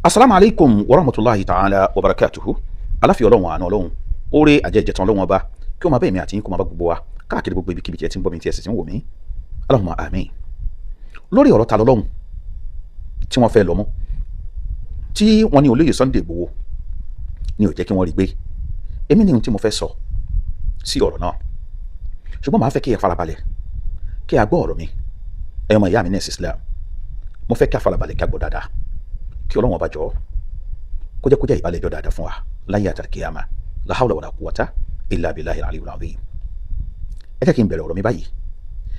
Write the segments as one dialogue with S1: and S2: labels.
S1: Asalaamu alaykum wa rahmatulahi ta'ala wa barakatuhu. Aláfi Ọlọ́run, àánú Ọlọ́run, oore àjẹjẹtàn Ọlọ́run Ọba, kí ó máa bẹ́ẹ̀ mi àti yín, kó máa bá gbogbo wa káàkiri gbogbo ibikíbi tí ẹ ti ń gbọ́ mi, tí ẹ sì ti ń wò mí. Allahumma àmín. Lórí ọ̀rọ̀ ta lọ́lọ́run tí wọ́n fẹ́ lọ mú, tí wọ́n ní olóyè Sunday Igboho ní ò jẹ́ kí wọ́n rí gbé, èmi ní ohun tí mo fẹ́ sọ sí ọ̀rọ̀ náà, ṣùgbọ́n màá fẹ́ kí ẹ farabalẹ̀ kí a gbọ́ ọ̀rọ̀ mi. Ẹ ọmọ ìyá mi ní ẹ̀sìn Islam, mo fẹ́ kí a farabalẹ̀ kí a gbọ́ dáadáa, kí Ọlọ́run Ọba jọ̀ọ́ kó jẹ́ ìbálẹ̀ ẹjọ́ dáadáa fún wa láyé àtàkìyàmá. La hawla wala quwwata illa billahi al-aliyyil azim. Ẹ jẹ́ kí n bẹ̀rẹ̀ ọ̀rọ̀ mi báyìí.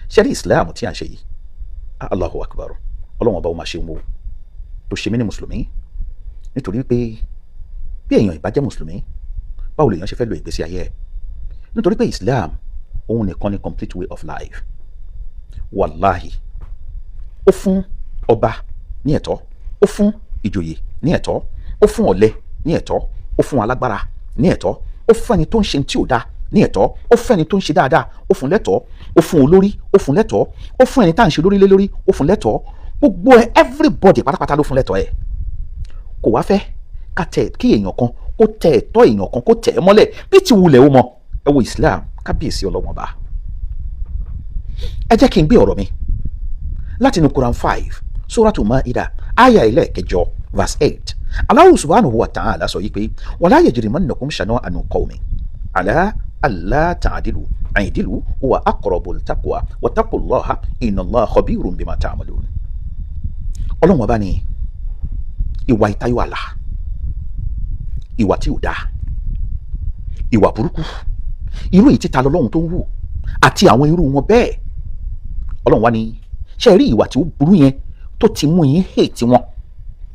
S1: Ṣé rí Islam tí à ń ṣe yìí? Allahu akbar! Ọlọ́run Ọba, ó máa ṣe ń wo tó ṣe mí ní mùsùlùmí, nítorí pé bí èèyàn ìbá jẹ́ mùsùlùmí, báwo lèèyàn ṣe fẹ́ lo ìgbésí ayé ẹ̀? Nítorí pé Islam òun nìkan ni complete way of life. Wàláhì, ó fún ọba ní ẹ̀tọ́, ó fún ìjòyè ní ẹ̀tọ́, ó fún ọ̀lẹ ní ẹ̀tọ́, ó fún alágbára ní ẹ̀tọ́, ó fún ẹni tó ń ṣe tí ò dáa ní ẹ̀tọ́, ó fún ẹni tó ń ṣe dáadáa, ó fún lẹ́tọ̀ọ́, ó fún olórí, ó fún lẹ́tọ̀ọ́, ó fún ẹni tá à ń ṣe lórí lé lórí, ó fún lẹ́tọ̀ọ́. Gbogbo ẹ, everybody pátápátá ló fún lẹ́tọ̀ọ́ ẹ̀. Kò wá fẹ́ ká tẹ kí èèyàn kan kó tẹ ẹ̀tọ́ èèyàn kan, kó tẹ̀ ẹ́ mọ́lẹ̀ bí ti wulẹ̀ ó mọ. Ẹ wo Islam, kábíyèsí Ọlọ́wọ́n bá. Ẹ jẹ́ kí n gbé ọ̀rọ̀ mi láti inú Quran 5, Suratu Maida, aya 8, verse 8. Allahu subhanahu wa ta'ala sọ yìí pé: wala yajrimannakum shana'anu qawmin ala alla ta'dilu i'dilu huwa aqrabu littaqwa wattaqullaha innallaha khabirun bima ta'malun. Ọlọ́run Ọba ní ìwà ìtayọ àlà, ìwà tí ò dáa, ìwà burúkú, irú èyí títa lọ́lọ́run tó ń wù àti àwọn irú wọn bẹ́ẹ̀, Ọlọ́run wá ní, ṣe rí ìwà tí ó burú yẹn tó ti mú yín hate wọn,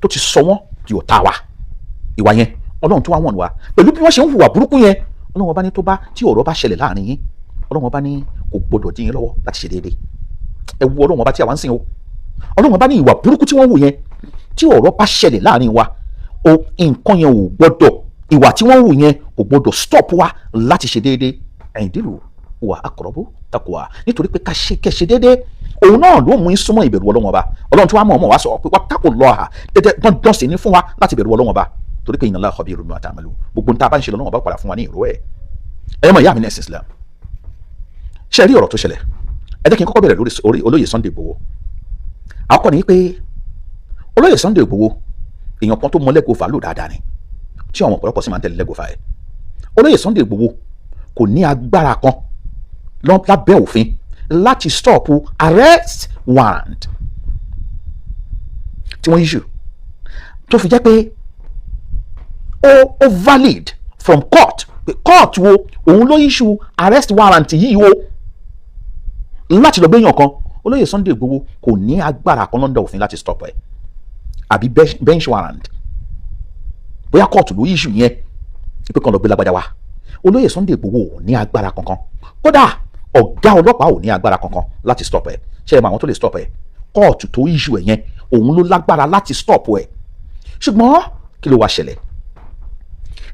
S1: tó ti sọ wọ́n di ọ̀tá wa, ìwà yẹn, Ọlọ́run tó wá wọ̀n wa pẹ̀lú bí wọ́n ṣe ń hùwà burúkú yẹn, Ọlọ́run Ọba ní tó bá tí ọ̀rọ̀ bá ṣẹlẹ̀ láàrin yín, Ọlọ́run Ọba ní kò gbọdọ̀ dín yín lọ́wọ́ láti ṣe déédéé. Ẹ wo Ọlọ́run Ọba tí àwa ń sìn o. Ọlọ́run Ọba ní ìwà burúkú tí wọ́n hù yẹn, tí ọ̀rọ̀ bá ṣẹlẹ̀ láàrin wa o, nǹkan yẹn ò gbọdọ̀, ìwà tí wọ́n hù yẹn kò gbọdọ̀ stop wa láti ṣe déédéé. I'dilu huwa aqrabu taqwa, nítorí pé ká ṣe kẹ́ ṣe déédéé, òun náà ló mú yín súnmọ́ ìbẹ̀rù Ọlọ́run Ọba. Ọlọ́run tí wàá mọ̀ ọmọ wa sọ pé wattaqullaha, tẹ́tẹ́ dandan sì ní fún wa láti bẹ̀rù Ọlọ́run Ọba, torí pé innallaha khabirun bima ta'malun. Gbogbo nta bá ń ṣe, lọ́wọ́ Ọba padà fún wa ní ìró ẹ̀. Ẹ̀yọ́ mọ̀ ìyá mi ní ẹ̀sìn Islam, ṣe rí ọ̀rọ̀ tó ṣẹlẹ̀? Ẹ jẹ́ kí n kọ́kọ́ bẹ̀rẹ̀ lórí olóyè Sunday Igboho. Àkọ́kọ́ ni pé olóyè Sunday Igboho, èèyàn kan tó mọ lẹ́gọ̀ọ́fà lò dáadáa ni, tí àwọn ọ̀pọ̀lọpọ̀ sì máa ń tẹ̀lé lẹ́gọ̀ọ́fà ẹ̀. Olóyè Sunday Igboho kò ní agbára kan lábẹ́ òfin láti stop arrest warrant tí wọ́n issue, tó fi jẹ́ pé ó valid from court, pé court wo òun ló issue arrest warrant yìí o láti lọ gbéyàn kan. Olóyè Sunday Igboho kò ní agbára kan lọ́ndọ̀ òfin láti stop ẹ̀, àbí bench warrant, bóyá court ló issue yẹn pé kan lọ gbé lágbájá wa. Olóyè Sunday Igboho ò ní agbára kankan. Kódà, ọ̀gá ọlọ́pàá ò ní agbára kankan láti stop ẹ̀. Ṣé ẹ mọ àwọn tó lè stop ẹ̀? Kóòtù tó issue ẹ̀ yẹn, òun ló lágbára láti stop ẹ̀. Ṣùgbọ́n kí ló wá ṣẹlẹ̀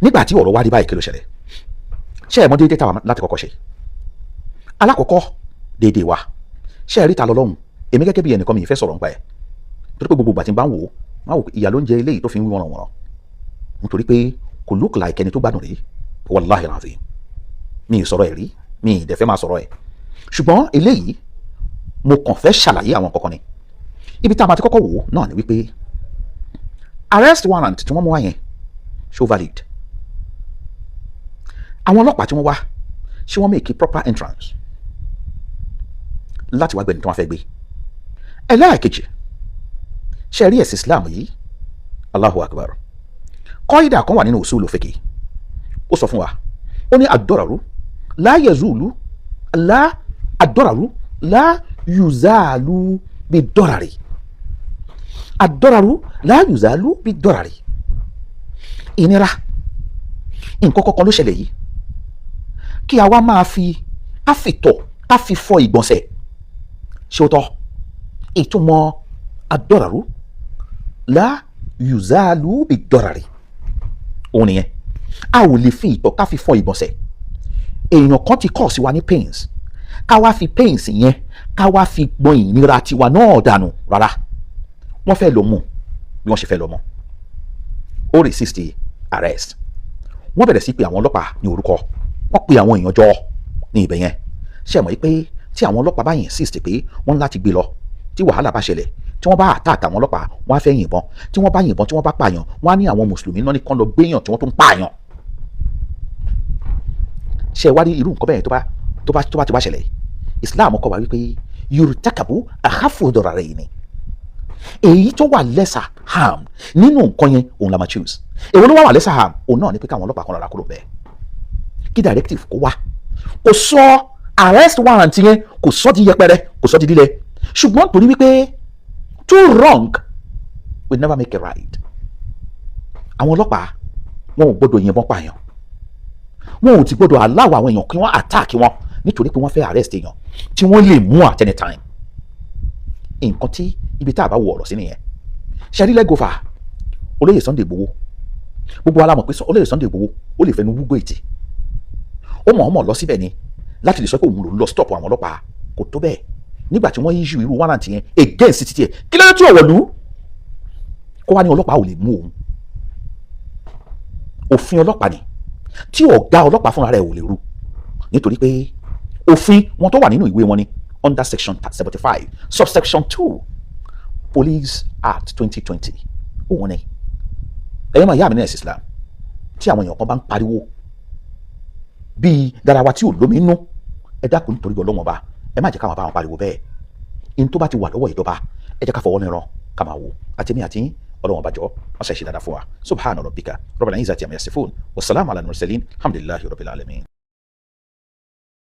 S1: nígbà tí ọ̀rọ̀ wá rí báyìí? Kí ló ṣẹlẹ̀? Ṣé ẹ mọ déédéé táwa láti kọ́kọ́ ṣe? Alákọ̀ọ́kọ́, déédéé wa. Ṣé ẹ rí ta lọ́lọ́hún? Èmi gẹ́gẹ́ bí ẹnìkan, mi ì fẹ́ sọ̀rọ̀ nípa ẹ̀, torí pé gbogbo ìgbà tí n bá ń wò ó, máa wò ìyà ló ń jẹ eléyìí tó fi ń wí wọ̀nrọ̀wọ̀nrọ̀, nítorí pé kò look like ẹni tó gbádùn rí. Wàláhì alazim, mi ì sọ̀rọ̀ ẹ̀ rí, mi ì dẹ̀ fẹ́ máa sọ̀rọ̀ ẹ̀, ṣùgbọ́n eléyìí, mo kàn fẹ́ ṣàlàyé àwọn kankan ni. Ibi tá a máa ti kọ́kọ́ wò ó náà ni wípé arrest warrant tí wọ́n mú wá yẹn, ṣó valid? Àwọn ọlọ́pàá tí wọ́n wá, ṣé wọ́n make a proper entrance láti wá gbẹ̀ni tí wọ́n fẹ́ gbé? Ẹlẹ́ẹ̀kejì, ṣe rí ẹ̀sìn Islam yìí? Allahu akbar! Kọ́ídà kan wà nínú usulu fiqh, ó sọ fún wa, ó ní ad-dararu la yazulu, la ad-dararu la yuzalu bid-darari, ad-dararu la yuzalu bid-darari. Ìnira, nǹkan kọ̀ọ̀kan ló ṣẹlẹ̀ yìí, kí a wá máa fi ká fi tọ̀, ká fi fọ ìgbọ̀nsẹ̀, ṣé ó tọ́? Ìtumọ̀ ad-dararu la yuzalu bid-darari òun nìyẹn. A ò lè fi ìtọ̀ ká fi fọ ìgbọ̀nsẹ̀. Èèyàn kan ti cause wa ní pains, ká wá fi pains yẹn, ká wá fi gbọ́n ìnira tiwa náà dànù? Rárá. Wọ́n fẹ́ lọ mú bí wọ́n ṣe fẹ́ lọ mú. Ó resist arrest. Wọ́n bẹ̀rẹ̀ sí pé àwọn ọlọ́pàá ní orúkọ, wọ́n pe àwọn èèyàn jọ ní ibẹ̀ yẹn. Ṣe mọ̀ pé tí àwọn ọlọ́pàá bá insist pé wọ́n láti gbé lọ, tí wàhálà bá ṣẹlẹ̀, tí wọ́n bá attack àwọn ọlọ́pàá, wọ́n á fẹ́ yìnbọn. Tí wọ́n bá yìnbọn, tí wọ́n bá pààyàn, wọ́n á ní àwọn mùsùlùmí náà ní kán lọ gbéyàn tí wọ́n tún pààyàn. Ṣe wá rí irú nǹkan bẹ́ẹ̀ tó bá ti wá ṣẹlẹ̀, Islam kọ́ wa wípé yurtakabu akhafu dararaini, èyí tó wà lesser harm nínú nǹkan yẹn, òun la máa choose. Èwo ló wà lesser harm? Òun náà ni pé káwọn ọlọ́pàá kan rárá kúrò bẹ́ẹ̀, kí directive kó wá. Kò sọ arrest warrant yẹn, kò sọ di yẹpẹrẹ, kò sọ di lílẹ̀, ṣùgbọ́n torí wípé two wrong will never make a right. Àwọn ọlọ́pàá, wọn ò gbọ́dọ̀ yìnbọn pààyàn, wọn ò ti gbọ́dọ̀ allow àwọn èèyàn kí wọ́n attack wọn nítorí pé wọ́n fẹ́ arrest èèyàn tí wọ́n lè mú at any time. Nǹkan tí ibi tá a bá wo ọ̀rọ̀ sí nìyẹn. Ṣẹ́rí lẹ́gọ̀fà olóyè Sunday Igboho, gbogbo wa la mọ̀ pé olóyè Sunday Igboho ó lè fẹnu wúgbó ètì. Ó mọ̀ ọ́n mọ̀ lọ síbẹ̀ ni láti lè sọ pé òun ló ń lọ stop àwọn ọlọ́pàá. Kò tó bẹ́ẹ̀. Nígbà tí wọ́n issue irú warrant yẹn against títí ẹ̀, kí ló dé tí ọ̀wọ̀lú kó wá ní ọlọ́pàá ò lè mú òun? Òfin ọlọ́pàá ni tí ọ̀gá ọlọ́pàá fúnra rẹ̀ ò lè rú, nítorí pé òfin wọn tó wà nínú ìwé wọn ni under section 75 subsection 2, Police Act 2020. Òun ni ẹ̀yọ́ máa yá mi ní ẹ̀sìn Islam. Tí àwọn èèyàn kan bá ń pariwo bíi garawa tí ò lómi nú, ẹ dákun, nítorí Ọlọ́wọ́n Ọba, ẹ má jẹ́ káwọn bá wọn pariwo bẹ́ẹ̀. In tó bá ti wà lọ́wọ́ ìjọba, ẹ jẹ́ ká fọwọ́ níran ká máa wò. Àtẹ̀mí àti Ọlọ́wọ́n ọba jọ wọ́n ṣe ṣe dáadáa fún wa. Subhana rabbika rabbil izzati amma yasifun, wasalaamu ala mursalin, alhamdulillahi rabbil alamin.